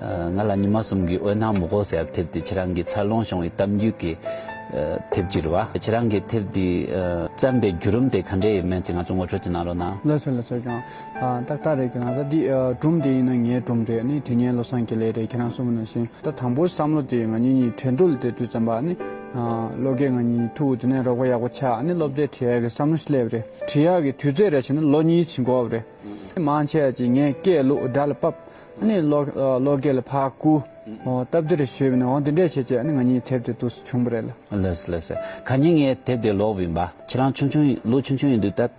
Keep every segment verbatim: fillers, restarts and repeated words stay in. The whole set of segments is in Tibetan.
ང་ལ་ཉི་མ་གསུམ་གྱི་འོད་སྣང་མི་དགོས་ཟེར་བ་དེབ་དེ་ཁྱེད་རང་གི་འཚར་ལོངས་བྱུང་བའི་གཏམ་རྒྱུད་ཀྱི་དེབ་ཅིག་རེད་བ། ཁྱེད་རང་གི་དེབ་དེ་བརྩམས་པའི་བརྒྱུད་རིམ་དེ་ག་འདྲས་ཡིན་མིན་དེ་ང་ཚོ་ངོ་སྤྲོད་ཅིག་གནང་རོགས་གནང་། ལགས་སོ་ལགས་སོ། ཀྱང་ཏག་ཏག་རེད། ཀྱང་ད་འདི་སྒྲུང་དེ་ཡིན་ན་ངའི་སྒྲུང་རེད། ནི་དེ་སྔའི་བློ་བཟང་དགེ་ལེགས་རེད། ཁྱེད་རང་གསུངས་པ་ནང་བཞིན་ད་དང་པོ་བསམ་བློ་དེ་ང་གཉིས་གཉིས་འགྲན་བསྡུར་ལ་བསྡད་དུས་ཙམ་པ་ནི་བློ་དགེ་ང་གཉིས་ཐུག་དེ་ནས་རོགས་པ་ཡག་པོ་ཆགས། ནི་སློབ་དེབ་བྲིས་ཡག་གི་བསམ་བློ་ཞིག་སླེབས་རེད། བྲིས་ཡག་གི་དུས་ཚོད་རེ་བྱས་ན་ལོ་གཉིས་ཕྱིན་དགོས་པ་རེད། མང་ཆེ་བ་ཅིག་ངས་སྐད་བླུགས་སྒྲ་ལ་ཕབ། ཨ་ནི་བློ་བློ་སྐད་ལ་ཕར་བསྐུར། ཨོ་སྟབས་བདེ་རེ་ཞུས་པ་ནས་འོ་འདི་འདྲས་བྱས་བྱས་ཨ་ནི་ང་གཉིས་དེབ་དེ་འདུག་སེ་བྱུང་བ་རེད་ལ། ལགས་སོ་ལགས་སོ། ཁ་ཉིན་ངས་དེབ་དེ་ཀློག་པ་ཡིན་པ། ཁྱེད་རང་ཆུང་ཆུང་ལོ་ཆུང་ཆུང་ཡིན་དུས་ད་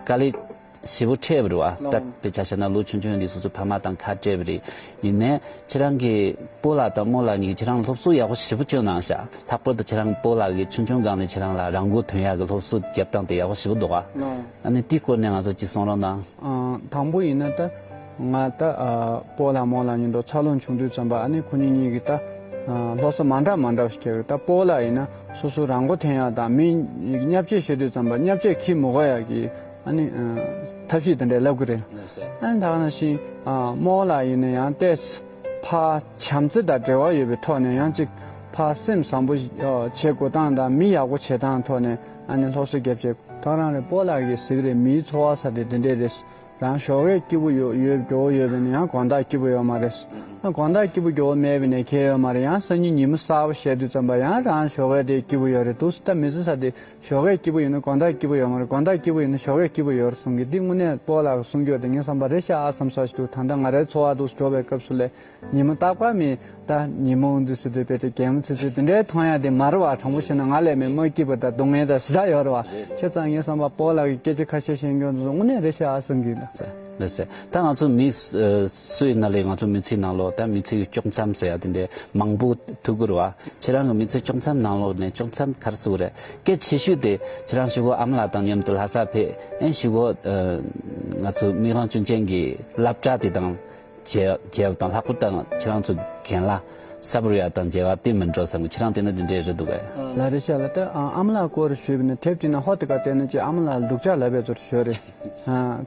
དཀའ་ལས་ཞེ་པོ་འཕྲད་པ་རེད་བ། ད་དཔེ་ཆ་བཞག་ན་ལོ་ཆུང་ཆུང་ཡིན་དུས་སོ་སོའི་ཕ་མ་དང་ཁ་བྲལ་བ་རེད། ཡིན་ནའི་ཁྱེད་རང་གི་སྤོ་ལགས་དང་རྨོ་ལགས་གཉིས་ཁྱེད་རང་སློབ་གསོ་ཡག་པོ་ཞེ་པོ་བསྐྱོན་གནང་ཤག་ལྷག་པར་དུ་ཁྱེད་རང་སྤོ་ལགས་ཀྱིས་ཆུང་ཆུང་སྒང་ནས་ཁྱེད་རང་ལ་རང་མགོ་ཐོན་ཡག་གི་སློབ་གསོ་བརྒྱབ་སྟངས་དེ་ཡག་པོ་ཞེ་པོ་འདུག་ག་ཨ་ནི་དེའི་སྐོར་ནས་ང་ཚོ་ཅིག་གསུང་རོགས་གནང་། ཨ། དང་པོ་ཡིན་ན་ད་ང་ད་ཨ་སྤོ་ལགས་རྨོ་ལགས་གཉིས་འགྲོ་འཚར་ལོངས་བྱུང་དུས་ཙམ་པ་ཨ་ནི་ཁོ་གཉིས་གཉིས་ཀྱིས་ད་ཨ་སློབ་གསོ་མ་འདྲ་མ་འདྲ་བ་ཞིག་སྐྱེལ་གི། ད་སྤོ་ལགས་ཡིན་ན་སོ་སོ་རང་མགོ་ཐོན་ཡག་དང་མི་བརྙས་བཅོས་བྱེད་དུས་ཙམ་པ་བརྙས་བཅོས་ཁྱི་མི་དགོས་ཡག་གི་ཨ་ནི་ཨ་ཐབས་ཤེས་དེ་འདྲས་ལབ་གི་རེད། ཨ་ནི་ད་ག་ནང་བཞིན་ཨ་རྨོ་ལགས་ཡིན་ན་ཡང་ཏོག་ཙམ་ཕར་བྱམས་བརྩེ་དང་འབྲེལ་བ་ཡོད་པའི་ཐོག་ནས་ཡང་ཅིག་ཕར་སེམས་བཟང་པོ་ཞིག་ཨ་བྱེད་དགོས་སྟངས་དང་མི་ཡག་པོ་བྱེད་སྟངས་ཐོག་ནས་ཨ་ནི་སློབ་གསོ་རྒྱབ་བྱེད། ད་རང་རེ་སྤོ་ལགས་ཀྱིས་ཟེར་གི་རེད། མིའི་འཚོ་བ་ཟེར་དེ་དེ་འདྲས་རེད། རང་ཞོགས་ཀས་སྐྱིད་པོ་ཡོད་ཡོད་མགྱོགས་པོ་ཡོད་པས་ན་ཡང་དགོང་དག་སྐྱིད་པོ་ཡོད་མ་རེད། ཨ་དགོང་དག་སྐྱིད་པོ་མགྱོགས་པོ་མེད་པས་ན་ཁྱད་ཡོད་མ་རེད། ཡང་སང་ཉིན་ཉི་མ་གསར་པ་ཤར་དུས་ཙམ་པ་ཡང་རང་ཞོགས་ཀས་དེ་སྐྱིད་པོ་ཡོད་རེད་འདུག་ཟེར། ད་མི་ཚེ་ཟེར་དེ་ཞོགས་ཀས་སྐྱིད་པོ་ཡོད་ན་དགོང་དག་སྐྱིད་པོ་ཡོད་མ་རེད། དགོང་དག་སྐྱིད་པོ་ཡོད་ན་ཞོགས་ཀས་སྐྱིད་པོ་ཡོད་རེད་གསུང་གི། འདི་དངོས་གནས་སྤོ་ལགས་ཀྱིས་གསུང་རྒྱུ་དེ་ངས་བསམ་པ་རེད་ཤག་ཨ་བསམ་ས་ཞིག་འདུག་ད་ལྟ་ང་རའི་འཚོ་བ་འདུག་སེ་འགྲོ་བའི་སྐབས་སུ་ལས། ཉི་མ་རྟག་པར་མི་ད་ཉི་མ་འོང་དུས་སུ་དེ་བས་དེ་གད་མོ་ཚིག་ཚིག་དེ་འདྲའི་མཐོང་ཡག་དེ་མ་རེད་བ། དྲང་པོ་བཤད་ན་ང་ལས་མི་མ་སྐྱིད་པ་དང་སྡུག་བསྔལ་དང་ཞེ་དྲག་ཡོད་རེད་བ། བྱས་ཙང་ངས་བསམ་པ་སྤོ་ལགས་ཀྱི་སྐད་ཆ་ཁ་ཤས་བཤད་མཁན་དེ་ཚོ་དངོས་གནས་རེད་ཤག་བསམ་གྱི་འདུག་ལགས་སེ། ད་ང་ཚོ་མི་སུ་ཡིན་ན་ལས་ང་ཚོ་མི་ཚེའི་ནང་ལོགས་ད་མི་ཚེའི་དཀྱོག་མཚམས་ཟེར་ཡག་དེ་འདྲའི་མང་པོ་ཐུག་གི་རེད་བ། ཁྱེད་རང་གི་མི་ཚེའི་དཀྱོག་མཚམས་ནང་ལོགས་ནས་དཀྱོག་མཚམས་ག་རེ་ཟེར་དགོས་རེད། སྐད་ཆེ་ཤོས་དེ་ཁྱེད་རང་གཞུག་གུ་ཨ་མ་ལགས་དང་མཉམ་དུ་ལྷ་ས་ཕེབས། ཨེ་གཞུག་གུ་ང་ཚོ་མི་དབང་ཅུན་ཅན་གྱི་སློབ་གྲྭ་དེ་དང་། མཇལ་མཇལ་བ་དང་ལྷག་པར་དུ་ཁྱེད་རང་ཚོ་རྒན་ལགས་ས་བུ་རི་ཡ་དང་མཇལ་བ་དེ་མི་འགྲོ་བསམ་གི། ཁྱེད་རང་དེ་ན་དེ་འདྲས་རེད་འདུག་གས། ལགས་རེད་ཤག་ལགས། ད་ཨ་མ་ལགས་སྐོར་ཞུས་པ་ནི་དེབ་དེ་ན་ཧོ་དེ་ག་བལྟས་ན་ཅིག་ཨ་མ་ལགས་ལ་སྡུག་ཅག་ལབ་པའི་ཚོར་ཞོ་རེད།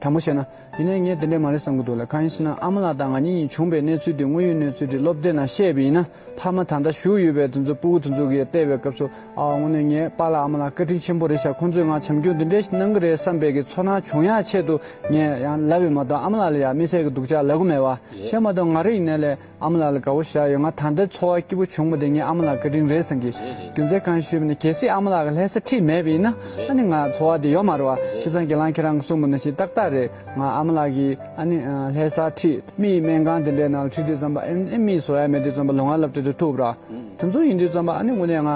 དྲང་པོ་བཤད་ན་ཡིན་ནའི་ངས་དེ་འདྲས་མ་རེད་བསམ་གི་འདུག་ལགས། གང་ཡིན་ཟེར་ན་ཨ་མ་ལགས་དང་ང་གཉིས་གཉིས་བྱུང་བའི་གནས་ཚུལ་དེ་དངོས་ཡོད་གནས་ཚུལ་དེ་སློབ་དེབ་ནང་བཤད་པ་ཡིན་ན་ཕ་མ་ད་ལྟ་བཞུགས་ཡོད་པའི་དེ་ཚོ་སྤུ་གུ་དེ་ཚོ་གིས་བལྟས་པའི་སྐབས་སུ། ཨ་དངོས་གནས་ངའི་པཱ་ལགས་ཨ་མ་ལགས་བཀའ་དྲིན་ཆེན་པོ་རེད་ཤག་ཁོང་ཚོས་ང་བྱམས་སྐྱོང་འདི་འདྲས་ཤིག་གནང་གི་རེད་བསམ་པའི་གི་ཚོར་སྣང་བྱུང་ཡག་ཆེད་དུ་ངས་ཡང་ལབ་པ་མ་གཏོགས་ཨ་མ་ལགས་ལ་ཡང་དམིགས་བསལ་གི་སྡུག་ཅག་ལབ་གི་མེད་བ། བྱས་མ་གཏོགས་ང་རང་ཡིན་ནའི་ལས་ཨ་མ་ལགས་ལ་དགའ་པོ་ཞེ་དྲག་ཡོད། ང་ད་ལྟ་འཚོ་བ་སྐྱིད་པོ་བྱུང་བ་དེ་ངའི་ཨ་མ་ལགས་བཀའ་དྲིན་རེད་བསམ་གི། རྒྱུ་མཚན་གང་ཞུས་པ་ནི་གལ་སྲིད་ཨ་མ་ལགས་ཀྱི་ལྷ་ས་ཁྲིད་མེད་པ་ཡིན་ན་ཨ་ནི་ང་འཚོ་བ་དེ་ཡོད་མ་རེད་བ། བྱས་ཙང་རྒན་ལགས་ཁྱེད་རང་གིས་གསུངས་པ་ནང་བཞིན་ཏག་ཏག་རེད། ང་ཨ་མ་ལགས་ཀྱིས་ཨ་ནི་ལྷ་ས་ཁྲིད་མི་ཡི་སྨན་ཁང་དེ་འདྲའི་ནང་ཁྲིད་དུས་ཙམ་པ་ཨེ་མི་ཡི་བཟོ་ཡ་མེད་དུས་ཙམ་པ་ལོང་བ་སློབ་གྲྭ་དུ་ཐུག་པ་ར། དེ་ཚོ་ཡིན་དུས་ཙམ་པ་ཨ་ནི་དངོས་གནས་ང་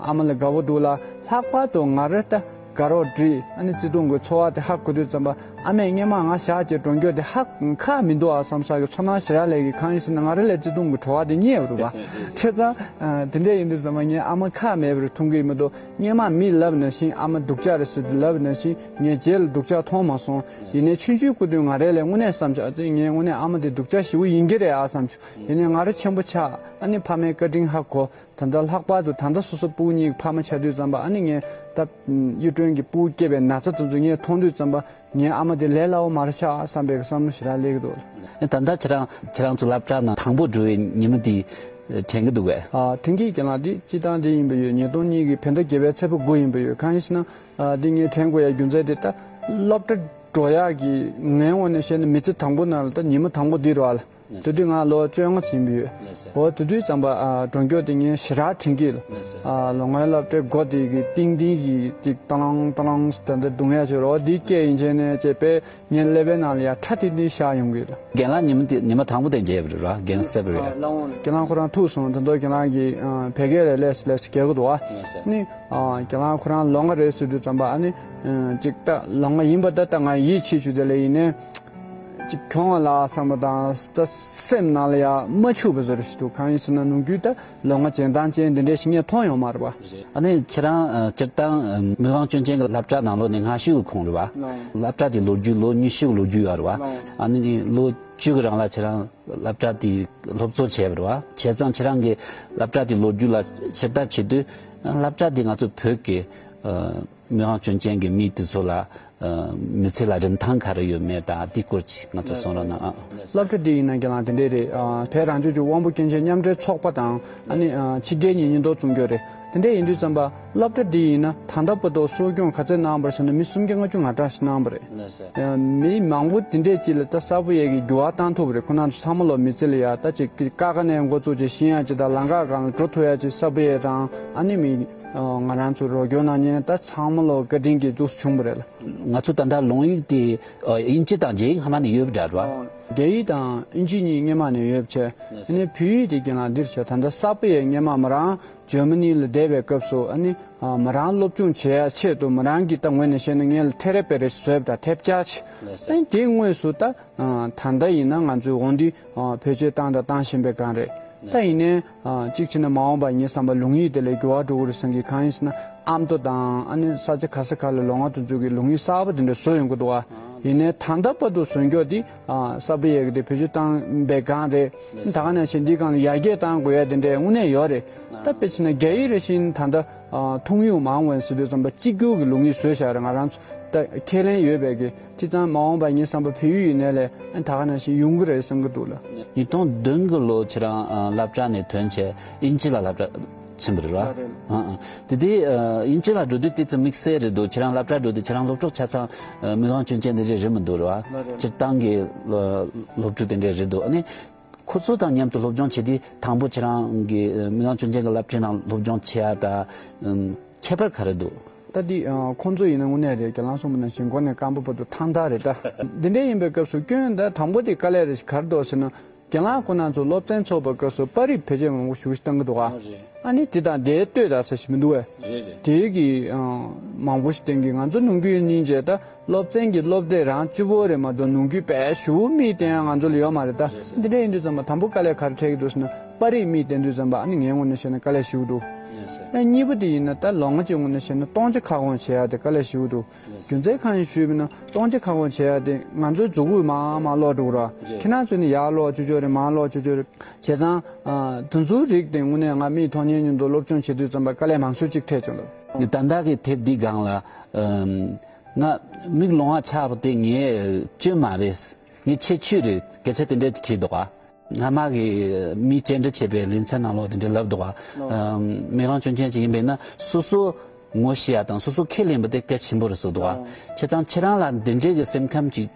ཨ་མ་ལ་དགའ་པོ་འདུག་ལ། ལྷག་པར་དུ་ང་རང་ད་དགའ་རོགས་བསྒྲིགས་ཨ་ནི་བརྩེ་དུང་གི་ཚོར་བ་དེ་ཧ་གོ་དུས་ཙམ་པ་ཨ་མས་སྔོན་མ་ང་བཞག་བྱས་འགྲོ་རྒྱུ་དེ་ཧ་ཁག་མི་འདུག་ཨ་བསམ་ས་གི་ཚོར་སྣང་ཞེ་དྲག་སླེབས་གི། གང་ཡིན་ཟེར་ན་ང་རང་ལས་བརྩེ་དུང་གི་བྲོ་བ་དེ་རྙེད་པ་རེད་བ། བྱས་ཙང་དེ་འདྲས་ཡིན་དུས་ཙམ་པ་ངའི་ཨ་མ་ཁག་མེད་པར་མཐོང་གི་མི་འདུག་སྔོན་མ་མིས་ལབ་ནང་བཞིན་ཨ་མ་སྡུག་ཅག་རེད་ཟེར་ཏེ་ལབ་ནང་བཞིན་ངས་རྗེས་ལ་སྡུག་ཅག་མཐོང་མ་སོང་། ཡིན་ནའི་ཆུང་ཆུང་སྐུ་དུས་ང་རང་ལས་དངོས་གནས་བསམ་བྱས་ཨ་ཙི་ངས་དངོས་གནས་ཨ་མ་དེ་སྡུག་ཅག་ཞེ་པོ་ཡིན་གྱི་རེད་ཨ་བསམ་བྱས། ཡིན་ནའི་ང་རང་ཆེན་པོ་ཆགས་ཨ་ནི་ཕ་མའི་བཀའ་དྲིན་ཧ་གོ། ད་ལྟ་ལྷག་པར་དུ་ད་ལྟ་སོ་སོ་སྤུ་གུ་གཉིས་ཀྱི་ཕ་མ་ཆགས་དུས་ཙམ་པ་ཨ་ནི་ངས་ད་གཡུ་སྒྲོན་གྱི་སྤུ་གུ་སྐྱེས་པའི་ན་ཚ་དེ་ཚོ་ངས་མཐོང་དུས་ཙམ་པ་ངའི་ཨ་མ་དེ་ལས་སླ་བོ་མ་རེད་ཤག་བསམ་པའི་བསམ་བློ་ཞེ་དྲག་སླེབས་ཀྱི་འདུག་ཨེ་ད་ལྟ་ཁྱེད་རང་ཁྱེད་རང་ཚོ་སློབ་གྲྭ་ནང་དང་པོ་འགྲོ་བའི་ཉིན་མོ་དེ་དྲན་གྱི་འདུག་གས། ཨ་དྲན་གྱི། རྒན་ལགས་འདི་སྤྱིར་བཏང་འདི་ཡིན་པ་ཡོད། ཉིས་སྟོང་གཉིས་ཀྱི་བོད་ཟླ་བརྒྱད་པའི་ཚེས་པ་དགུ་ཡིན་པ་ཡོད། གང་ཡིན་ཟེར་ན་ཨ་འདི་ངས་དྲན་དགོས་ཡ་རྒྱུ་མཚན་དེ་ད་སློབ་གྲྭ་འགྲོ་ཡག་གི་ངའི་ངོས་ནས་བཤད་ན་མི་ཚེ་དང་པོ་ནང་ལ་ད་ཉིན་མོ་དང་པོ་འདི་རེད་བ་ལ། དེ་དུས་ང་ལོ་བཅོ་ལྔ་ཙམ་ཡིན་པ་ཡོད། ལགས་སོ། འོ་དེ་དུས་ཙམ་པ་ཨ་འགྲོ་རྒྱུ་དེ་ངས་ཞེ་དྲག་དྲན་གྱི་ཡོད། ལགས་སོ། ཨ་ལོ་ལྔའི་སློབ་གྲྭའི་སྒོ་དེ་གི་ཏིང་ཏིང་གི་ཅིག་ཏང་ཏང་ཏང་ཟེར་ད་འདི་རྡུང་ཡ་ཅིག་ཡོད་རེད། འོ་དེའི་སྐད་ཡིན་བྱས་ནས་ཅེས་པས་ངའི་ཀླད་པའི་ནང་ལ་ཡ་ཁྲ་ཏིང་ཏིང་ཤར་ཡོང་གི་ཡོད། རྒན་ལགས་ཉི་མ་དེ་ཉི་མ་དང་པོ་དེ་མཇལ་བ་རེད་ར། རྒན་གསལ་པོ་རེད། ཨ་ལགས་འོང་། རྒན་ལགས་ཁོ་རང་ཐུག་སོང་། ད་དུང་རྒན་ལགས་ཀྱིས་ཨ་བོད་སྐད་ལ་ལས་སུ་ལས་སུ་རྒྱག་གི་འདུག་བ། ལགས་སོ། ནི་ཨ་རྒན་ལགས་ཁོ་རང་ལོང་བ་རེད་ཟེར་དུས་ཙམ་པ་ཨ་ནི་ཨ་ཅིག་ད་ལོང་བ་ཡིན་པ་ད་ད་ང་ཡིད་ཆེས་བྱུང་དེ་ལས་ཡིན་ནའི། ཅིག་གྱོང་བ་ལ་བསམ་པ་དང་ད་སེམས་ནང་ལ་ཡ་མ་ཆུག་པ་བཟོ་རུ་ཞིག་འདུག་གང་ཡིན་ཟེར་ན་ནམ་རྒྱུན་ད་ལོང་བ་ཅན་དང་ཅན་འདི་འདྲས་ཞིག་ངས་མཐོང་ཡོང་མ་རེད་པ། རེད། ཨ་ནི་ཁྱེད་རང་ཨ་སྤྱིར་བཏང་ཨ་མི་དབང་ཅུན་ཅན་གྱི་སློབ་གྲྭ་ནང་ལོགས་ནས་སྔ་ཤོས་ཀྱི་ཁོངས་རེད་པ། ལགས། སློབ་གྲྭ་དེ་ལོ་རྒྱུས་ལོ་ཉི་ཤུ་གི་ལོ་རྒྱུས་ཡོད་རེད་པ། ལགས། ཨ་ནི་ལོ་བཅུ་གི་རིང་ལ་ཁྱེད་རང་སློབ་གྲྭ་དེ་སློབ་གཙོ་བྱས་པ་རེད་པ། བྱས་ཙང་ཁྱེད་རང་གི་སློབ་གྲྭ་དེ་ལོ་རྒྱུས་ལ་ཕྱིར་ལྟ་བྱེད་དུས་སློབ་གྲྭ་དེ་ང་ཚོ་བོད་ཀྱི་ཨ་མི་དབང་ཅུན་ཅན་གྱི་མི་དེ་ཚོ་ལ། མི་ཚེ་ལ་རིན་ཐང་ག་རེ་ཡོད་མེད་དང་དེའི་སྐོར་ཅིག་ང་ཚོ་གསུང་རོགས་གནང་ཨ། སློབ་གྲྭ་འདི་ཡིན་ན་རྒན་ལགས་དེ་འདྲས་རེད། ཨ་བོད་རང་སྐྱོང་ལྗོངས་དབང་པོ་སྐྱོན་ཅན་མཉམ་འབྲེལ་ཚོགས་པ་དང་ཨ་ནི་ཨ་ཕྱི་རྒྱལ་གཉིས་མཉམ་དུ་བཙུགས་རྒྱུ་རེད། དེ་འདྲས་ཡིན་དུས་ཙམ་པ་སློབ་གྲྭ་འདི་ཡིན་ན་ད་ལྟ་བར་དུ་གསོ་སྐྱོང་ག་ཚད་གནང་བ་རེད་ཟེར་ན་མི་སུམ་བརྒྱ་ལྔ་བཅུ་ང་གྲངས་ཤིག་གནང་བ་རེད། ལགས་སོ། ཨ་མི་མང་པོ་དེ་འདྲས་ཅིག་ལ་ད་གསར་པ་ཡས་ཀྱི་འགྱུར་བ་བཏང་ཐུབ་པ་རེད། ཁོ་རང་ཚོ་ཚང་མ་ལོ་མི་ཚེ་ལ་ཡ་ད་ཅིག་ཀ་ཁ་ནས་འགོ་བཙུགས་ཅིག་ཤེས་ཡ་ཅིག་དང་ལམ་ཁ་སྒང་ལ་འགྲོ་ཐུབ་ཡ་ཅིག་གསར་པ་ཡས་དང་ཨ་ནི་མི་ང་རང་ཚོ་རོགས་སྐྱོར་གནང་མཁན་ད་ཚང་མ་ལོ་བཀའ་དྲིན་གྱིས་འདུག་བྱུང་བ་རེད་ལ། ང་ཚོ་ད་ལྟ་ལུང་ཡིག་དེ་ཨ་དབྱིན་ཇི་དང་རྒྱ་ཡིག་སྔ་མ་ནས་ཡོད་པ་འདྲ་བ། རྒྱ་ཡིག་དང་དབྱིན་ཇི་གཉིས་སྔོན་མ་ནས་ཡོད་པ་བྱས། དེ་ནས་བོད་ཡིག་དེ་རྒན་ལགས་འདིར་བྱས་ད་ལྟ་གསར་པ་ཡས་སྔོན་མ་མོ་རང་ཇར་མ་ནི་ལ་བསྡད་པའི་སྐབས་སུ་ཨ་ནི་ཨ་མོ་རང་སློབ་སྦྱོང་བྱེད་ཡ་ཆེད་དུ་མོ་རང་གིས་ད་ངོས་ནས་བཤད་ན་ངེད་ལ་ཐེ་རེ་པེ་རེ་བཟོས་པ་དང་ཐེབས་ཆག་ཆེ། ཨ་ནི་དེའི་དངོས་སུ་ད་ཨ་ད་ལྟ་ཡིན་ན་ང་ཚོའི་འོ་འདི་ཨ་བེད་སྤྱོད་བཏང་དང་བཏང་བཞིན་པའི་སྒང་རེད། ད་ཡིན་ནའི་ཨ་གཅིག་བྱས་ན་མ་འོངས་པ་ངའི་བསམ་པ་ལུང་ཡིག་དེ་ལས་འགྱུར་བ་འགྲོ་གི་རེད་བསམ་གི། གང་ཡིན་ཟེར་ན་ཨ་མདོ་དང་ཨ་ནི་ས་ཆ་ག་ས་ག་ལ་ལོ་ལྔ་དུས་ཚོད་ཀྱི་ལུང་ཡིག་གསར་པ་དེ་འདྲ་བཟོ་ཡོང་གི་འདུག་ཨ། ཡིན་ནའི་ད་ལྟ་བར་དུ་བཟོ་འགྱོག་དེ་ཨ་གསར་པ་ཡས་གི་དེ་བེད་སྤྱོད་བཏང་པའི་སྒང་རེད། ད་ག་ནང་བཞིན་འདིའི་སྒང་ལ་ཡར་རྒྱས་བཏང་དགོས་ཡ་དེ་འདྲའི་དངོས་གནས་ཡོད་རེད། ད་དཔེ་བྱས་ན་རྒྱ་ཡིག་རེ་བཞིན་ད་ལྟ་ཨ་ཐུང་ཡུག་མང་བན་ཟེར་དུས་ཙམ་པ་གཅིག་གྱུར་གྱི་ལུང་ཡིག་བཟོས་བཞག་རེད། ང་རང་ཚོ་ད་ཁས་ལེན་ཡོད་པའི་གི་དེ་ཙང་མ་འོངས་པ་ངའི་བསམ་པ་བོད་ཡིག་ཡིན་ནའི་ལས་ཨ་ད་ག་ནང་བཞིན་ཡོང་གི་རེད་བསམ་གི་འདུག་ལ། ཉིས་སྟོང་བདུན་གི་ལོ་ཁྱེད་རང་ཨ་སློབ་གྲྭ་ནས་ཐོན་བྱས་དབྱིན་ཇི་ལ་སློབ་གྲྭ་ཕྱིན་པ་རེད་བ། ལགས་རེད། ཨ་ཨ། དེ་དུས་ཨ་དབྱིན་ཇི་ལ་འགྲོ་དུས་དེ་ཙམ་དམིགས་བསལ་རེད་འདུག་ཁྱེད་རང་སློབ་གྲྭ་འགྲོ་དུས་ཁྱེད་རང་སློབ་ཕྲུག་ཆ་ཚང་ཨ་མིག་ལོང་སྐྱོན་ཅན་དེ་འདྲས་རེད་མི་འདུག་རེད་བ། ལགས་རེད། སྤྱིར་བཏང་གི་སློ་སློབ་ཕྲུག་དེ་འདྲས་རེད་འདུག་ཨ་ནི་ཁོ་ཚོ་དང་མཉམ་དུ་སློབ་སྦྱོང་བྱེད་དུས་དང་པོ་ཁྱེད་རང་གི་ཨ་མིག་ལོང་སྐྱོན་ཅན་གྱི་སློབ་གྲྭའི་ནང་སློབ་སྦྱོང་བྱེད་ཡ་ད་ཨམ་ཁྱད་པར་ག་རེ་འདུག་ད་འདི་ཨ་ཁོང་ཚོ་ཡིན་ན་དངོས་གནས་རེད། རྒན་ལགས་གསུངས་པ་ནང་བཞིན་མགོ་ནས་རྐང་པ་བར་དུ་ཐང་ཐག་རེད་ད། འདི་འདྲས་ཡིན་པའི་སྐབས་སུ་སྐྱོན་ད་དང་པོ་དེ་དཀའ་ལས་རེད་ག་རེ་འདུག་ཟེར་ན། རྒན་ལགས་ཁོ་ན་ཚོ་སློབ་ཚན་ཚོགས་པའི་སྐབས་སུ་པར་རིས་བེད་སྤྱོད་མང་པོ་ཞེ་པོ་ཞིག་བཏང་གི་འདུག་ག་ཨ་རེད། ཨ་ནི་དེ་དང་དེའི་ལྟོས་དང་ཟེར་ཞིག་མི་འདུག་བས། རེད་རེད། དེའི་གི་ཨང་མང་པོ་ཞིག་བཏང་གི། ང་ཚོ་ནམ་རྒྱུན་སྙིང་རྗེ་ད་སློབ་ཚན་གྱི་སློབ་དེབ་རང་བཅུ་པོ་རེད་མ་གཏོགས་ནམ་རྒྱུན་དཔེ་ཞེ་པོ་མིག་བསྟན་ཡ་ང་ཚོ་ལ་ཡོད་མ་རེད་ད། རེད་རེད། འདི་འདྲ་ཡིན་དུས་ཙམ་པ་དང་པོ་དཀའ་ལས་ག་རེ་འཕྲད་ཀྱི་འདུག་ཟེར་ན་པར་རིས་མིག་བསྟན་དུས་ཙམ་པ་ཨ་ནི་ངའི་ངོས་ནས་བཤད་ན་དཀའ་ལས་ཞེ་པོ་འདུག་རེད་རེད། ཨ་གཉིས་པ་དེ་ཡིན་ན་ད་ལོ་ལྔ་གཅིག་ངོས་ནས་བཤད་ན་སྟོང་ཆ་ཁ་སྐོང་བྱེད་ཡ་དེ་དཀའ་ལས་ཞེ་པོ་འདུག་རྒྱུ་མཚན་གང་ཡིན་ཞུས་པ་ན་སྟོང་ཆ་ཁ་སྐོང་བྱེད་ཡ་དེ་ང་ཚོའི་མཛུབ་གུ་མར་མར་ཀློག་འགྲོ་གི་ར། རེད། ཁྱེད་རང་ཚོ་ནི་ཡར་ཀློག་ཅོ་ཅོ་རེད། མར་ཀློག་ཅོ་ཅོ་རེད། བྱས་ཙང་ཨ་དེ་ཚོའི་རིགས་དེ་དངོས་གནས་ང་མིག་མཐོང་མཁན་མཉམ་དུ་སློབ་སྦྱོང་བྱེད་དུས་ཙམ་པ་དཀའ་ལས་མང་ཤོས་གཅིག་འཕྲད་བྱུང་འདུག་ད་ལྟ་གི་དེབ་འདི་སྒང་ལ་ཨམ་ང་མིག་ལོང་བ་ཆགས་པ་དེ་ངའི་སྐྱོན་མ་རེད། ངའི་ཁྱད་ཆོས་རེད། སྐད་ཆ་དེ་འདྲ་ཅིག་བྲིས་འདུག་ག་སྔ་མ་གི་མིས་བཅར་འདྲི་བྱས་པའི་ལེ་ཚན་ནང་ལོགས་དེ་འདྲ་ལབ་འདུག་ག་ཨོ། ཨམ་མིག་ལོང་སྐྱོན་ཅན་ཅིག་ཡིན་པས་ན་སོ་སོ་ངོ་ཤེས་ཡ་དང་སོ་སོ་ཁས་ལེན་པ་དེ་གལ་ཆེན་པོ་རེད་ཟེར་འདུག་ག་ཨོ། བྱས་ཙང་ཁྱེད་རང་ལ་འདི་འདྲའི་གི་སེམས་ཁམས་ཅིག་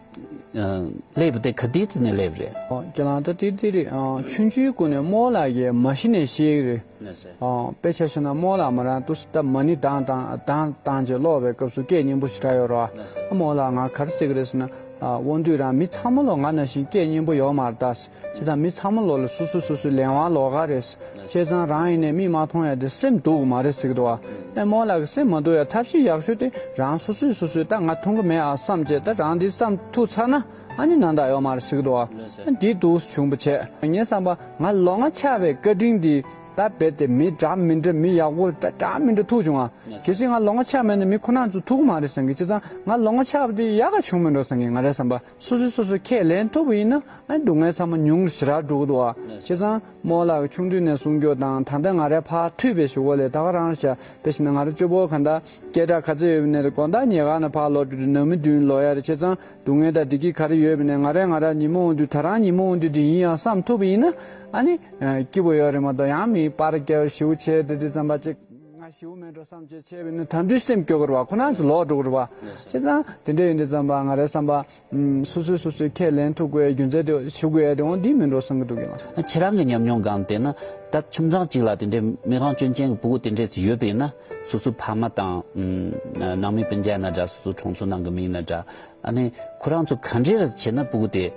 ཨ་སླེབས་པ་དེ་ག་དུས་ཙམ་ནས་སླེབས་རེད། ཨོ། ཁྱེད་རང་ད་དེ་དེ་རེད། ཨ་ཆུང་ཆུང་སྒང་ནས་རྨོ་ལགས་ཀྱིས་མ་གཞི་ནས་ཤེས་ཀྱི་རེད། ལགས་སོ། ཨོ། དཔེ་ཆ་བཞག་ན་རྨོ་ལགས་མོ་རང་དུས་སུ་ད་མ་ཎི་བགྲང་བགྲང་བགྲང་བགྲང་བྱས་ཀློག་པའི་སྐབས་སུ་སྐད་སྙན་པོ་ཞེ་དྲག་ཡོད་རེད་བ། ལགས་སོ། ཨ་རྨོ་ལགས་ང་ག་རེ་ཟེར་གི་རེད་ཟེར་ན། ཨ་དབང་འདུས་རང་མི་ཚང་མ་ལོ་ང་ནང་བཞིན་སྐད་སྙན་པོ་ཡོད་མ་རེད་ད། བྱས་ཙང་མི་ཚང་མ་ལོ་ལ་སོ་སོ་སོ་སོའི་ལས་དབང་ལོགས་ཀ་རེད། བྱས་ཙང་རང་ཡིན་ནའི་མིག་མ་མཐོང་ཡ་དེ་སེམས་སྡུག་གི་མ་རེད་ཟེར་གི་འདུག་བ། ཨ་རྨོ་ལགས་ཀྱི་སེམས་མ་སྡུག་ཡ་ཐབས་ཤེས་ཡག་ཤོས་དེ་རང་སོ་སོས་སོ་སོས་ད་ང་མཐོང་གི་མེད་ཨ་བསམ་བྱས་ད་རང་འདི་བསམ་ཐུབ་ཚར་ན་ཨ་ནི་ནང་ད་ཡོད་མ་རེད་ཟེར་གི་འདུག་བ། ཨ་འདི་སྡུག་བྱུང་བ་བྱས། ངའི་བསམ་པ་ང་ལོང་བ་ཆགས་པའི་བཀའ་དྲིན་འདི་ད་རྦད་དེ་མི་འདྲ་མི་འདྲ་མི་ཡག་པོ་ད་འདྲ་མི་འདྲ་ཐུག་བྱུང་ཨ། གལ་སྲིད་ང་ལོང་བ་ཆགས་མེད་ན་མི་ཁོ་རང་ཚོ་ཐུག་གི་མ་རེད་བསམ་གི། བྱས་ཙང་ང་ལོང་བ་ཆགས་པ་དེ་ཡག་ག་བྱུང་མི་འགྲོ་བསམ་གི། ང་རའི་བསམ་པ་སོ་སོས་སོ་སོ་ཁས་ལེན་ཐུབ་པ་ཡིན་ན་ཨ་སྡུག་བསྔལ་ཚང་མ་ཉུང་རུ་ཞེ་དྲག་འགྲོ་གི་འདུག་ཨ། བྱས་ཙང་རྨོ་ལགས་ཀྱི་ཆུང་དུས་ནས་གསུང་རྒྱུ་དང་ད་ལྟ་ང་རའི་ཕར་ཐུག་པའི་གཞུག་གུ་ལས་ད་ག་རང་བཞག་དཔེ་བྱས་ན་ང་རང་གཅེན་པོ་གང་ལྟར་སྐད་གྲགས་ག་ཚོད་ཡོད་པ་ནས་དགོང་དག་ཉལ་ཁང་ནས་ཕར་ལོག་འགྲོ་དུས་ནང་མི་མདུན་ལོག་ཡ་རེད། བྱས་ཙང་སྡུག་བསྔལ་དང་བདེ་སྐྱིད་ག་རེ་ཡོད་པ་ནས་ང་རས་ང་ར་ཉིན་མོ་འོང་དུས་ད་རང་ཉིན་མོ་འོང་དུས་དེ་ཡིན་ཡང་བསམ་ཐུབ་པ་ཡིན་ན་ཨ་ནི། སྐྱིད་པོ་ཡོད་རེད་མ་གཏོགས་ཡང་མི་པར་རྒྱག་ཞིའུ་བྱས་དེ་དུས་ཙམ་པ་ཅིག་ང་ཞིའུ་མེད་འགྲོ་བསམ་བྱས་བྱས་པས་ནི་ད་དུས་སེམས་སྐྱོ་གི་རེད་བ། ཁོ་རང་ཚོ་ལོག་འགྲོ་གི་རེད་བ། བྱས་ཙང་དེ་འདྲ་ཡིན་དུས་ཙམ་པ་ང་རའི་བསམ་པ་སོ་སོས་སོ་སོའི་ཁས་ལེན་ཐུབ་དགོས་རྒྱུ་མཚན་དེ་ཞུ་དགོས་ཡ་དེ་འོང་འདི་མིན་འགྲོ་བསམ་གི་འདུག་གི་ལ། ཁྱེད་རང་གི་ཉམས་མྱོང་སྒང་བལྟས་ན་ད་ཁྱིམ་ཚང་གཅིག་ལ་དེ་འདྲའི་མིག་ལོང་སྐྱོན་ཅན་གྱི་ཕྲུ་གུ་དེ་འདྲས་ཡོད་པས་ན་སོ་སོའི་ཕ་མ་དང་ནང་མི་སྤུན་ཀྱག་ཡིན་ན་འདྲ། སོ་སོའི་གྲོང་ཚོ་ནང་གི་མི་ཡིན་ན་འདྲ། ཨ་ནི་ཁོ་རང་ཚོ་ག་འདྲས་བྱས་ན་ཕྲུ་གུ་དེ་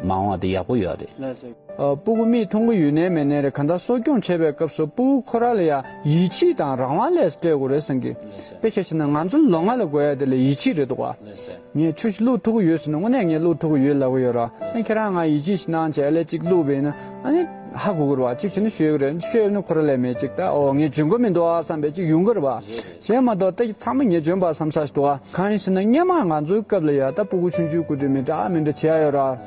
མ་འོངས་པ་དེ་ཡག་པོ་ཡོད་རེད། ལགས་སོ། ཨ་ཕྲུ་གུ་མིག་མཐོང་གི་ཡོད་ནའི་མེད་ནའི་རེད། གང་ལྟར་གསོ་སྐྱོང་བྱེད་པའི་སྐབས་སུ་ཕྲུ་གུ་ཁོ་རང་ལ་ཡང་ཡིད་ཆེས་དང་རང་དབང་ལས་སྤྲད་དགོས་རེད་བསམ་གི། ལགས་སོ། དཔེ་ཆ་བཞག་ན་ང་ཚོ་ལོང་བ་ལ་དགོས་ཡ་དེ་ལ་ཡིད་ཆེས་རེད་འདུག་བ། ལགས་སོ། ངས་ཆུ་ཞིག་བླུགས་ཐུབ་ཀྱི་ཡོད་ཟེར་ན་དངོས་གནས་ངས་བླུགས་ཐུབ་ཀྱི་ཡོད་ལབ་ཀྱི་ཡོད་ར། ཨ་ཁྱེད་རང་ང་ཡིད་ཆེས་ཤིག་གནང་བྱས་ཨ་ལས་གཅིག་བླུགས་པས་ན་ཨ་ནི་ཧ་གོ་གི་རེད་བ། གཅིག་བྱས་ན་ཤོད་ཀྱི་རེད། ཤོད་ན་ཁོ་རང་ལས་མེད་ཅིག་ད་ཨོ་ངས་འཇོན་གི་མི་འདུག་ཨ་བསམ་པའི་གཅིག་ཡོང་གི་རེད་བ། རེད་རེད། གཞན་མ་གཏོགས་ད་ཚང་མ་ངས་འཇོན་པ་བསམ་ས་ཞིག་འདུག་ཨ། གང་ཡིན་ཟེར་ན་སྔོན་མ་ང་ཚོའི་སྐབས་ལ་ཡ་ད་ཕྲུ་གུ་ཆུང་ཆུང་སྐུ་དུས་མི་འདྲ་མི་འདྲ་བྱེད་ཡ་ཡོད་ར།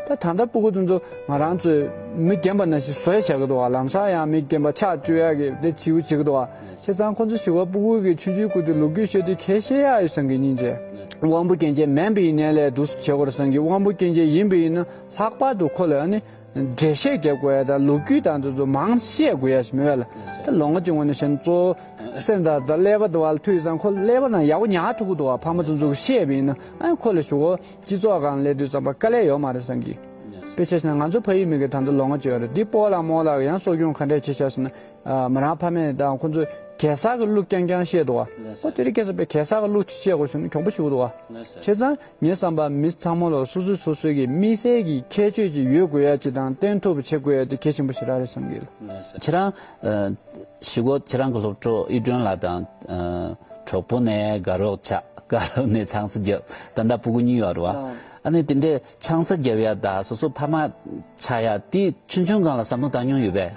ད་ད་ལྟ་ཕྲུ་གུ་དེ་ཚོ་ང་རང་ཚོས་མི་རྒན་པ་ནང་བཞིན་བཟོས་བྱ་གི་འདུག་བ། ལམ་སང་ཡང་མི་རྒན་པ་ཆགས་བཅུག་ཡག་གི་དེ་བྱིའུ་བྱེད་ཀྱི་འདུག་བ། བྱས་ཙང་ཁོ་ཚོ་ཞིག་བ་ཕྲུ་གུ་གི་ཆུང་ཆུང་སྐུ་དུས་ལོ་རྒྱུས་ཤོད་དུས་ཁས་བཤད་ཡག་ཡོད་བསམ་གི་སྙིང་རྗེ། དབང་པོ་སྐྱོན་ཅན་མིན་པ་ཡིན་ནའི་ལས་འདུག་སེ་བྱེད་དགོས་རེད་བསམ་གི། དབང་པོ་སྐྱོན་ཅན་ཡིན་པ་ཡིན་ན་ལྷག་པར་དུ་ཁོ་ལ་ཨ་ནི་འགྲེལ་བཤད་རྒྱབ་དགོས་ཡ་དང་ལོ་རྒྱུས་དང་དེ་ཚོ་མང་བཤད་དགོས་ཡ་ཞིག་མེད་པ་ལ། ད་ལོ་ལྔ་གི་ངོས་ནས་བཤད་ན་གཙོ་བོ་སེམས་དང་ད་ཀླད་པ་དེ་བ་ལ་ཐུག་ཡོད་ཙང་ཁོ་ཀླད་པ་ནང་ཡག་པོ་ཉར་ཐུབ་ཀྱི་འདུག་བ། ཕ་མ་དེ་ཚོ་གིས་བཤད་པ་ཡིན་ན་ཨ་ནི་ཁོ་ལ་གཞུག་གུ་སྤྱི་ཚོགས་སྒང་སླེབས་དུས་ཙམ་པ་དཀའ་ལས་ཡོད་མ་རེད་བསམ་གི། དཔེ་ཆ་བཞག་ན་ང་ཚོ་ཕ་ཡུལ་མི་གི་ད་ལྟ་ལོ་ལྔ་ཅིག་ཡོད་རེད། འདི་སྤོ་ལགས་རྨོ་ལགས་ཀྱིས་ཡང་གསོ་སྐྱོང་ག་འདྲས་བྱེད་ཤག་ཟེར་ན། ཨ། མོ་རང་ཕ་མས་དང་ཁོ་ཚོས་གེ་སར་གྱི་གླུ་རྐྱང་རྐྱང་བཤད་འདུག་བ། ལགས་སོ། ཨོ་དེ་རིང་ཁ་སང་དཔེ་གེ་སར་གྱི་གླུ་ཅིག་བཤད་དགོས་བྱུང་ན་གྱོང་པོ་ཞེ་པོ་འདུག་བ། ལགས་སོ། བྱས་ཙང་ངའི་བསམ་པར་མི་ཚང་མ་ལ་སོ་སོས་སོ་སོའི་གི་དམིགས་བསལ་གྱི་ཁྱད་ཆོས་ཅིག་ཡོད་དགོས་ཡ་ཅིག་དང་བསྟན་ཐུབ་པ་བྱེད་དགོས་ཡ་དེ་གལ་ཆེན་པོ་ཞེ་དྲག་རེད་བསམ་གི། ལགས་སོ། ཁྱེད་རང་། ཨ། གཞུག་གུ་ཁྱེད་རང་གི་སློབ་གྲོགས་ཨི་སྒྲོན་ལགས་དང་། ཨ། གྲོགས་པོ་ནས་དགའ་རོགས་ཆགས། དགའ་རོགས་ནས་ཆང་ས་བརྒྱབ། ད་ལྟ་སྤུ་གུ་གཉིས་ཡོད་རེད་བ། ཨ། ཨ་ནི་དེ་འདྲའི་ཆང་ས་བརྒྱབ་ཡ་དང་སོ་སོ་ཕ་མ་ཆགས་ཡ་དེ་ཆུང་ཆུང་སྒང་ལ་བསམ་བློ་བཏང་མྱོང་ཡོད་པས།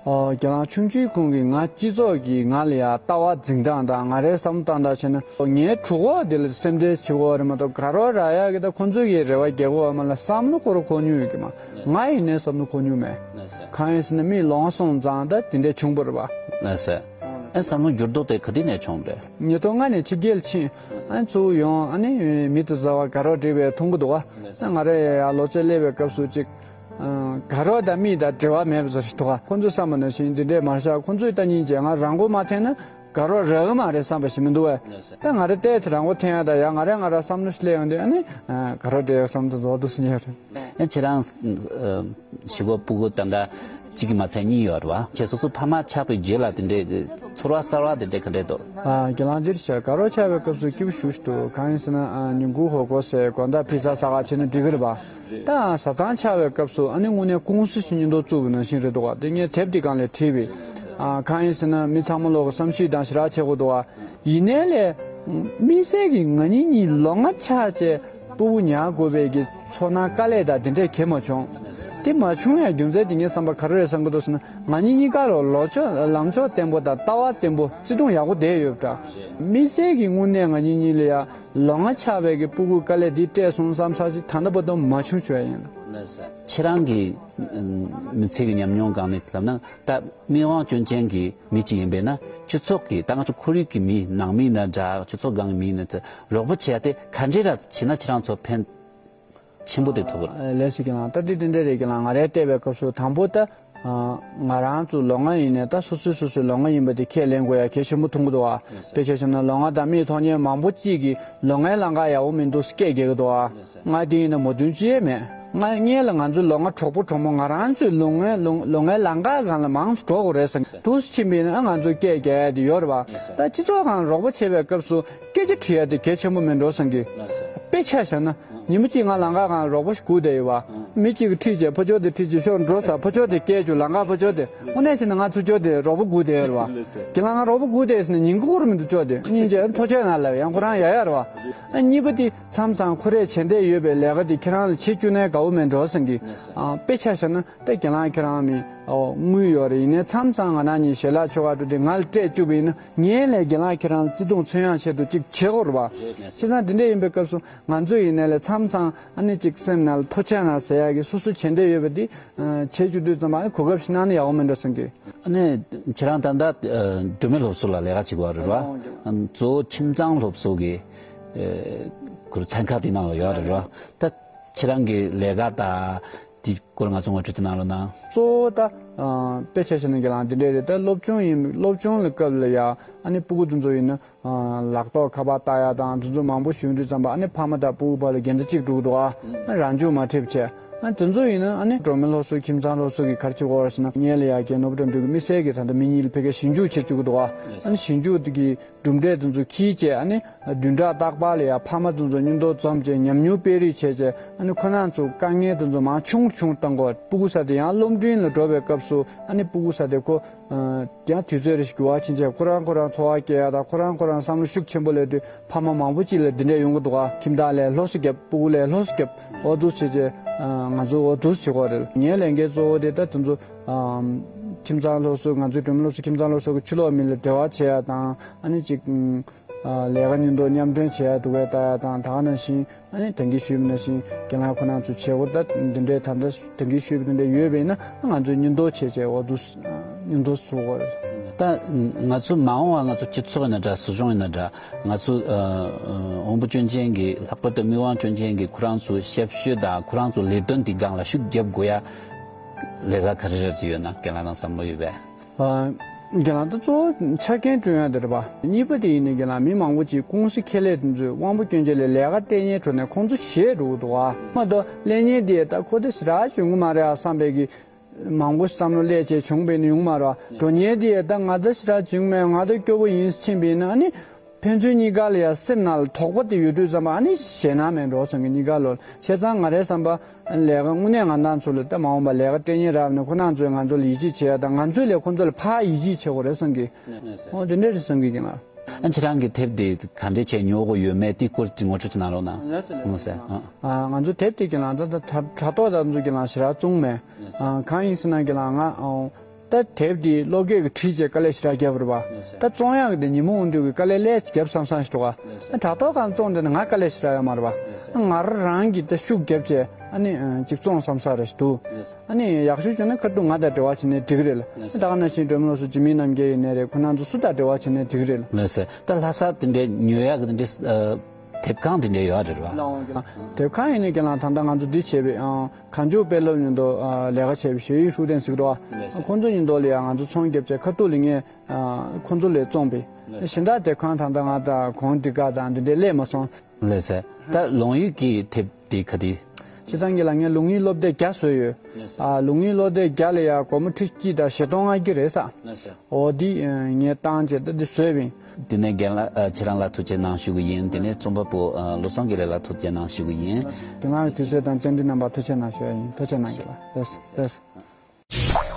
ཨོ། ཁྱེད་རང་ཆུང་ཆུང་ཁོང་གིས་ང་སྤྱི་ཚོགས་ཀྱིས་ང་ལ་ཡ་ལྟ་བ་འཛིན་སྟངས་དང་ང་རའི་བསམ་བློ་བཏང་སྟངས་བྱས་ན་ངའི་གྲོད་ཁོག་དེ་ལ་སེམས་ཁྲལ་བྱེད་དགོས་རེད་མ་གཏོགས་དགའ་རོགས་རག་ཡ་གི་ད་ཁོང་ཚོ་གིས་རེ་བ་རྒྱག་དགོས་མ་ལ་བསམ་བློ་ཁོ་རང་འཁོར་མྱོང་ཡོད་ཀྱི་མ། ང་ཡིན་ནའི་བསམ་བློ་འཁོར་མྱོང་མེད། གང་ཡིན་ཟེར་ན་མི་ལོ་ལྔ་སོང་ཙང་ད་དེ་འདྲས་བྱུང་བ་རེད་པ། ལགས་སོ། ཨ། བསམ་བློ་འགྱུར་ལྡོག་དེ་ག་དུས་ནས་བྱུང་རེད། ཉིས་སྟོང་ལྔ་ནས་ཕྱི་རྒྱལ་ཕྱིན། ཨ། ཚུར་ཡོང་ཨ་ནི་མི་དེ་ཚོ་བ་དགའ་རོགས་བསྒྲིགས་པའི་མཐོང་གི་འདུག་བ། ཨ། ང་རེ་ཡ་ལོ་ཙཱ་སླེབས་པའི་སྐབས་སུ་ཅིག་ཨ། དགའ་རོགས་དང་མི་དང་འབྲེལ་བ་མེད་པ་བཟོ་ཞིག་འདུག་བ། ཁོང་ཚོས་བསམ་པ་ནང་བཞིན་འདི་འདྲས་མ་བཞག་ཁོང་ཚོས་ལྟ་ཉིན་བྱས་ང་རང་མགོ་མ་ཐོན་ན་དགའ་རོགས་རག་གི་མ་རེད་བསམ་པ་ཞིག་མི་འདུག་བས། ད་ང་རེ་ཏོག་ཙམ་རང་མགོ་ཐོན་ཡ་ད་ཡ་ང་རེ་ང་ར་བསམ་བློ་ཞིག་སླེབས་ཡོང་དུས་ཨ་ནི་ཨ། དགའ་རོགས་འབྲེལ་ཡོད་བསམ་དུ་རྫོགས་འདུག་སེ་ཉལ་རེད། ཨ། ཁྱེད་རང་། ཨ། གཞུག་གུ་སྤུ་གུ་ད་ལྟ་གཅིག་གིས་མ་ཚད་གཉིས་ཡོད་རེད་བ། ཁྱེད་སོ་སོ་ཕ་མ་ཆགས་པའི་རྗེས་ལ་དེ་འདྲའི་ཚོར་བ་གསར་བ་དེ་འདྲའི་ག་འདྲས་འདུག་ཨ། ཁྱེད་རང་འདིར་བྱས་དགའ་རོགས་ཆགས་པའི་སྐབས་སུ་སྐྱིད་པོ་ཞེ་པོ་ཞིག་འདུག་གང་ཡིན་ཟེར་ན་ཨ། ཉིན་གུང་ཧོ་གོ་སེ་དགོང་དག་ཕི་ཛ་ཟ་ག་ཕྱིན་ན་འགྲིག་གི་རེད་པ། ད་བཟའ་ཚང་ཆགས་པའི་སྐབས་སུ་ཨ་ནི་དངོས་གནས་ཀུང་སི་ཞིག་སྙིང་སྟོབས་བཙུགས་པའི་ནང་བཞིན་རེད་འདུག་བ། དེ་ངས་དེབ་འདི་སྒང་ལ་བྲིས་པས། ཨ། གང་ཡིན་ཟེར་ན་མི་ཚང་མ་ལོག་གི་བསམ་ཤེས་དང་ཞེ་དྲག་བྱེད་དགོས་འདུག་བ། ཡིན་ནའི་ལས། དམིགས་བསལ་གྱིས་ང་གཉིས་གཉིས་ལོ་ལྔ་ཆགས་བྱས་སྤུ་གུ་ཉར་དགོས་པའི་གི་ཚོར་སྣང་དཀའ་ལས་དང་དེ་འདྲས་གང་ཡང་མ་བྱུང་། དེ་མ་བྱུང་ཡ་རྒྱུ་མཚན་དེ་ངའི་བསམ་པ་ག་རེ་རེད་བསམ་གི་འདུག་ཟེར་ན་ང་གཉིས་གཉིས་ཀ་ལ་ལོ་ཕྱོགས་ལངས་ཕྱོགས་བརྟན་པོ་དང་ལྟ་བ་བརྟན་པོ་བརྩེ་དུང་ཡག་པོ་བསྡད་ཡོད་པ་འདྲ། དམིགས་བསལ་གྱིས་དངོས་གནས་ང་གཉིས་གཉིས་ལ་ཡ་ལོ་ལྔ་ཆགས་པའི་གི་སྤུ་གུ་དཀའ་ལས་འདི་སྤྲད་སོང་བསམ་ས་ཞིག་ད་ལྟ་བར་དུ་མ་བྱུང་བྱུང་ཡ་ཡིན། ཁྱེད་རང་གི་མི་ཚེ་གི་ཉམས་མྱོང་སྒང་ནས་ལབ་ན་ད་མིག་དབང་སྐྱོན་ཅན་གྱི་མི་གཅིག་ཡིན་པས་ན་སྤྱི་ཚོགས་ཀྱི་ད་ང་ཚོ་ཁོར་ཡུག་གི་མི་ནང་མི་ན་འདྲ་སྤྱི་ཚོགས་སྒང་གི་མི་ན་ཚོ་རོགས་པ་བྱས་ཏེ་ག་འདྲས་ར་བྱས་ན་ཁྱེད་རང་ཚོ་ཕན་ཆེན་པོ་དེ་ཐོགས་རེད། ལགས་སོ་ཁྱེད་རང་ད་དེ་དེ་འདྲས་རེད་ཁྱེད་རང་ང་རའི་བལྟས་པའི་སྐབས་སུ་དང་པོ་ད། ང་རང་ཚོ་ལོ་ལྔ་ཡིན་ནས་ད་སོ་སོས་སོ་སོའི་ལོ་ལྔ་ཡིན་པ་དེ་ཁས་ལེན་དགོས་ཡ་གལ་ཆེན་པོ་མཐོང་གི་འདུག་ཨ། དཔེ་ཆ་བཞག་ན་ལོ་ལྔ་དང་མིའི་ཐོག་ཉེ་མང་པོ་གཅིག་གིས་ལོ་ལྔའི་ལམ་ཁ་ཡག་པོ་མི་འདུག་སྐད་རྒྱག་གི་འདུག་ཨ། ང་དེ་ཡིན་ན་མོས་མཐུན་ཅི་ཡང་མེད། ང་སྔོན་ལ་ང་ཚོའི་ལོ་ལྔ་གྲོགས་པོ་གྲོགས་མོ་ང་རང་ཚོའི་ལོ་ལྔའི་ལོ་ལོ་ལྔའི་ལམ་ཁ་སྒང་ལ་མང་ཙམ་འགྲོ་དགོས་རེད་བསམ་གི་འདུག་ཕྱིན་པ་ཡིན་ན་ང་ཚོ་སྐད་རྒྱག་ཡ་དེ་ཡོད་རེད་བ། ད་སྤྱི་ཚོགས་སྒང་རོགས་པ་བྱེད་པའི་སྐབས་སུ་སྐད་ཆ་དྲི་ཡ་དེ་གལ་ཆེན་པོ་མིན་འགྲོ་བསམ་གི། དཔེ་ཆ་བཞག་ན། ཉིན་མོ་གཅིག་ང་ལམ་ཁ་སྒང་རོགས་པ་ཞིག་སྒུག་བསྡད་ཡོད་བ། མི་གཅིག་གིས་ཁྲིད་བྱས་ཕར་ཕྱོགས་དེ་ཁྲིད་བྱས་ཤོག་འགྲོ་ཟེར་ཕར་ཕྱོགས་དེ་བསྐྱལ་བཅུག་ལམ་ཁ་ཕར་ཕྱོགས་དེ་དངོས་གནས་བྱས་ན་ང་ཚུར་ཕྱོགས་དེ་རོགས་པ་སྒུག་བསྡད་ཡོད་རེད་བ། ཁྱེད་རང་ང་རོགས་པ་སྒུག་བསྡད་ཟེར་ནས་ཉིན་གུང་རུ་མི་འདུག་ཕྱོགས་དེ་སྙིང་རྗེ་ཐུགས་རྗེ་གནང་ལབ་ཡང་ཁོ་རང་ཡ་ཡ་རེད་བ། ཨ་གཉིས་པ་དེ་མཚམས་མཚམས་ཁོ་རས་བྱེད་འདོད་ཡོད་པའི་ལས་ཀ་དེ་ཁྱེད་རང་ལ་བྱེད་བཅུག་ན་དགའ་བོ་མེད་འགྲོ་བསམ་གི། ཨ་དཔེ་ཆ་བཞག་ན་ད་རྒན་ལགས་ཁྱེད་རང་མི་ཨོ་དངུལ་ཡོད་རེད་ཡིན་ནའི་མཚམས་མཚམས་ང་རང་གཉིས་ཞལ་ལག་མཆོད་གར་འགྲོ་དུས་ང་ལ་སྤྲད་བཅུག་པ་ཡིན་ན་ངས་ལས་རྒན་ལགས་ཁྱེད་རང་ལ་བརྩེ་དུང་མཚོན་ཡག་ཆེད་དུ་གཅིག་བྱེད་དགོས་རེད་བ། བྱས་ཙང་དེ་འདྲ་ཡིན་པའི་སྐབས་སུ། ང་ཚོ་ཡིན་ནའི་ལས་མཚམས་མཚམས་ཨ་ནི་ཅིག་སེམས་ནང་ལ་ཐུགས་རྗེ་གནང་ཟེར་ཡག་གི་སོ་སོ་བྱེད་འདོད་ཡོད་པ་འདི་བྱེད་བཅུག་དུས་ཙམ་པ་ཨ་ནི་གོ་སྐབས་ཤིག་གནང་ན་ཡག་པོ་མེད་འགྲོ་བསམ་གི། ཨ་ནི་ཁྱེད་རང་ད་ལྟ་སྒྲོལ་མའི་སློབ་གསོ་ལ་ལས་ཀ་བྱེད་ཀྱི་ཡོད་རེད་བ། གཙོ་བོ་ཁྱིམ་ཚང་སློབ་གསོ་གི་ཁུར་ཚན་ཁག་དེ་ནང་ལ་ཡོད་རེད་བ། ད་ཁྱེད་རང་གི་ལས་ཀ་དང་དེ་སྐོར་ང་ཚོ་ངོ་སྤྲོད་ཅིག་གནང་རོགས་གནང་། གཙོ་བོ་ད་དཔེ་ཆ་བཞག་ན་རྒན་ལགས་འདི་འདྲས་རེད། ད་སློབ་ཆུང་ཡིན་སློབ་ཆུང་ལ་སྐབས་ལ་ཡ་ཨ་ནི་སྤུ་གུ་དེ་ཚོ་ཡིན་ན། ལག་ཐོག་ཁ་པར་ལྟ་ཡ་དང་དེ་ཚོ་མང་པོ་ཞུགས་དུས་ཙམ་པ་ཨ་ནི་ཕ་མ་དང་སྤུ་གུ་བར་ལ་འགལ་ཟླ་གཅིག་འགྲོ་གི་འདུག་ཨ། ཨ་རང་འཇུག་མ་ཁྲིད་བྱས། ཨ་དེ་ཚོ་ཡིན་ན་ཨ་ནི་སྒྲོལ་མའི་སློབ་གསོ་ཁྱིམ་ཚང་སློབ་གསོ་གི་ག་རེ་བྱེད་དགོས་རེད་ཟེར་ན་ངས་ལ་ཡ་རྒན་ནོར་བུ་དགྲ་འདུལ་གི་དམིགས་བསལ་གྱི་ད་ལྟ་མི་གཉིས་ལ་ཕ་གིར་ཞིབ་འཇུག་བྱེད་བཅུག་གི་འདུག་ཨ། ཨ་ནི་ཞིབ་འཇུག་དེ་གི་གྲུབ་འབྲས་དེ་ཚོ་འཁྱེར་བྱས་ཨ་ནི་བདུན་ཕྲག་རྟག་པར་ལ་ཡ་ཕ་མ་དེ་ཚོ་མཉམ་དུ་འཛོམས་བྱས་ཉམས་མྱོང་སྤེལ་རེས་བྱས་བྱས་ཨ་ནི་ཁོ་རང་ཚོ་དཀའ་ངལ་དེ་ཚོ་མང་ཆུང་ཆུང་བཏང་དགོས། སྤུ་གུ་ས་དེ་ཡང་སློབ་འབྲིང་ལ་འགྲོ་བའི་སྐབས་སུ་ཨ་ནི་སྤུ་གུ་ས་དེ་ཁོ། ཡང་དུས་ཚོད་རེ་ཞིག་འགྱུར་བ་ཕྱིན་ཆད་ཁོ་རང་ཁོ་རང་འཚོ་བ་སྐྱེལ་ཡ་དང་ཁོ་རང་ཁོ་རང་བསམ་བློ་ཤུགས་ཆེན་པོ་སླེབས་དུས་ཕ་མ་མང་པོ་ཅིག་ལ་འདི་འདྲས་ཡོང་གི་འདུག་ག་ཁྱིམ་བདག་ལས་ལྷོ་སུ་རྒྱབ་སྤུ་གུ་ལས་ལྷོ་སུ་རྒྱབ་འོ་འདུག་བྱས་རྗེས་ང་ཚོ་འོ་འདུག་བྱེད་དགོས་རེད། ངའི་ལས་འགན་གཙོ་བོ་དེ་ད་དེ་ཚོ་ཁྱིམ་ཚང་སློབ་གསོ་ང་ཚོའི་སྒྲོལ་མ་སློབ་གསོ་ཁྱིམ་ཚང་སློབ་གསོ་གི་ཕྱི་ལོགས་མི་ལ་འབྲེལ་བ་བྱེད་ཡ་དང་ཨ་ནི་ཅིག་ལས་ཀ་མཉམ་དུ་མཉམ་སྐྲུན་བྱེད་ཡ་འདུག་གས་ལྟ་ཡ་དང་། ད་ག་ནང་བཞིན་ཨ་ནི་ད་གིན་ཞུས་པ་ནང་བཞིན་རྒན་ལགས་ཁོ་རང་ཚོ་བྱེད་སྒོ་ད་འདི་འདྲའི་ད་ལྟ་ད་གིན་ཞུས་པ་འདི་འདྲ་ཡོད་པ་ཡིན་ན་ང་ཚོས་མཉམ་དུ་བྱས་བྱས་འོ་འདུག་མཉམ་དུ་བཟོ་དགོས་རེད། ད་ང་ཚོ་མ་འོངས་པ་ང་ཚོ་སྤྱི་ཚོགས་ཡིན་ན་འདྲ། སྲིད་གཞུང་ཡིན་ན་འདྲ། ང་ཚོ་ཨ་ཨ་དབང་པོ་སྐྱོན་ཅན་གྱི་ལྷག་པར་དུ་མིག་དབང་སྐྱོན་ཅན་གྱི་ཁོ་རང་ཚོ་ཞབས་ཞུ་དང་ཁོ་རང་ཚོ་ལས་དོན་དེ་སྒང་ལ་ཤུགས་རྒྱབ་དགོས་ཡ་ལས་ཀ་ག་རེ་རེ་ཡོད་ན་རྒན་ལགས་རང་བསམ་བློ་ཡོད་པས། ཨ། རྒན་ལགས་ད་གཙོ་བོ་ཆ་རྐྱེན་བསྐྲུན་ཡ་དེ་རེད་པ། གཉིས་པ་དེ་ཡིན་ནའི་རྒན་ལགས་མི་མང་པོ་ཅིག་ཀུང་སི་ཁེ་ལས་དེ་ཚོས་དབང་པོ་སྐྱོན་ཅན་ལ་ལས་ཀ་སྟེར་མཁན་ཁྲོད་ནས་ཁོང་ཚོ་ཞེད་འགྲོ་གི་འདུག་ཨ། མ་གཏོགས་ལས་མཁན་དེ་ད་ཁོ་དེ་ཞེ་དྲག་འཇོན་གི་མ་རེད་ཨ་བསམ་པའི་གི་མང་པོ་བསམ་བློ་སླེབས་བྱས་བྱུང་བས་ནི་ཡོང་མ་རེད། འགྲོ་མཁན་དེ་ད་ང་ད་ཞེ་དྲག་འཇོན་གི་མེད། ང་ད་སྐྱོ་པོ་ཡིན་ཕྱིན་པས་ན་ཨ་ནི། ཕན་ཚུན་གཉིས་ཀ་ལ་ཡང་སེམས་ནང་ལ་དོགས་པ་དེ་ཡོད་དུས་ཙམ་པ་ཨ་ནི་ཞེད་སྣང་མེད་འགྲོ་སོང་གི་གཉིས་ཀ་ལོ། བྱས་ཙང་ང་རའི་བསམ་པ་ལས་ཀ་དངོས་གནས་ང་རང་ཚོ་ལ་ད་མ་འོངས་པ་ལས་ཀ་སྟེར་མཁན་རག་ན་ཁོ་རང་ཚོས་ང་ཚོ་ལ་ཡིད་ཆེས་བྱེད་ཡ་དང་ང་ཚོས་ལས་ཁོ་ཚོ་ལ་ཕར་ཡིད་ཆེས་བྱེད་དགོས་རེད་བསམ་གི། ཨོ་དེ་འདྲ་རེད་བསམ་གི་ཡིན་ལ། ཨ་ཁྱེད་རང་གི་དེབ་དེ་ག་འདྲས་བྱས་ཉོ་དགོས་ཡོད་མེད་དེ་སྐོར་གྱི་ངོ་སྤྲོད་ཅིག་གནང་རོགས་གནང་། ལགས་སོ་ལགས་སོ། ལགས་སོ། ཨ། ཨ་ང་ཚོ་དེབ་དེ་གི་ལ་ད་ད་དྲ་དྲ་ཐོག་ད་ང་ཚོ་གི་ལ་ཞེ་དྲག་བཙོང་མེད། ཨ་གང་ཡིན་ཟེར་ན་གི་ལ་ང་ཨ་ད་དེབ་དེ་བློ་འགྱོད་ཀྱི་བྲིས་བྱས་དཀའ་ལས་ཞེ་དྲག་བརྒྱབ་རེད་པ། ད་བཙོང་ཡག་གི་དེ་ཉིན་མོ་འོང་དུས་ཀྱི་དཀའ་ལས་ལས་བརྒྱབ་བསམ་བསམ་ཞིག་འདུག་ག་ཨ་དྲ་ཐོག་གང་བཙོང་དེ་ན་ང་དཀའ་ལས་ཞེ་དྲག་ཡོད་མ་རེད་པ། ཨ་ང་རང་གིས་ད་ཤུགས་བརྒྱབ་བྱས་ཨ་ནི་ཨ་ཅིག་བཙོང་བསམ་ས་རེ་ཞིག་འདུག་ཨ་ནི་ཡག་ཤོས་བྱུང་ན་ཁ་ཐུག་ང་དང་འབྲེལ་བ་བྱས་ནས་འགྲིག་གི་རེད་ལ། ད་ག་ནང་བཞིན་སྒྲོལ་མ་ལགས་སུ་འཇིགས་མེད་རྣམ་རྒྱལ་ཡིན་ནའི་རེད། ཁོ་རང་ཚོ་སུ་དང་འབྲེལ་བ་བྱས་ནས་འགྲིག་གི་རེད་ལ། ལགས་སོ། ད་ལྷ་ས་དེ་འདྲའི་ཉོ་ཡག་གི་དེ་འདྲའི་ཨ། དེབ་ཁང་དེ་འདྲ་ཡོད་རེད་བ། དེབ་ཁང་ཡིན་ནའི་ཁྱེད་རང་ད་ལྟ་ང་ཚོ་འདི་བྱས་པའི་ཨང་གངས་ལྗོངས་དཔེ་ལེབ་མཉམ་དུ་ཨ་ལས་ཀ་བྱས་པའི་ཞོ་ཡི་ཧྲུའུ་ཏན་ཟེར་གི་འདུག་ཨ། ཁོང་ཚོ་མཉམ་དུ་ལ་ཡང་ང་ཚོ་ཚོང་བརྒྱབ་བྱས་ཁ་ཐུག་ལ་ངས་ཨ་ཁོང་ཚོ་ལས་བཙོང་པའི་གཞན་དག་དེབ་ཁང་ད་ལྟ་ང་དང་གོང་འདྲི་ཀ་དང་འདི་འདྲའི་སླེབས་མ་སོང་། ལགས་སོ། ད་ལོང་ཡུལ་གྱི་དེབ་དེ་ག་དེ། སྤྱིར་བཏང་གི་ལ་ངས་ལོང་ཡུལ་སློབ་དེབ་བརྒྱ་བཟོས་ཡོད། ལགས་སོ། ཨ་ལོང་ཡུལ་སློབ་དེབ་བརྒྱ་ལ་ཡང་སྒོར་མོ་ཁྲི་གཅིག་དང་བཞི་སྟོང་ལྔ་བརྒྱ་རེད་ས། ལགས་སོ། འོ་འདི་ངས་བཏང་བྱས་ད་འདི་བཟོས་པ་ཡིན། དེ་ནས་རྒན་ལགས་ཨ་ཁྱེད་རང་ལ་ཐུགས་རྗེ་གནང་ཞུ་གི་ཡིན། དེ་ནས་རྩོམ་པ་པོ་ཨ་བློ་བཟང་དགེ་ལེགས་ལ་ཐུགས་རྗེ་གནང་ཞུ་གི་ཡིན། རྒན་ལགས་ཀྱི་དུས་ཚོད་དང་བཅར་འདྲི་གནང་བར་ཐུགས་རྗེ་གནང་ཞུ་ཡ་ཡིན། ཐུགས་རྗེ་གནང་གི་ལགས། ལགས་ལགས།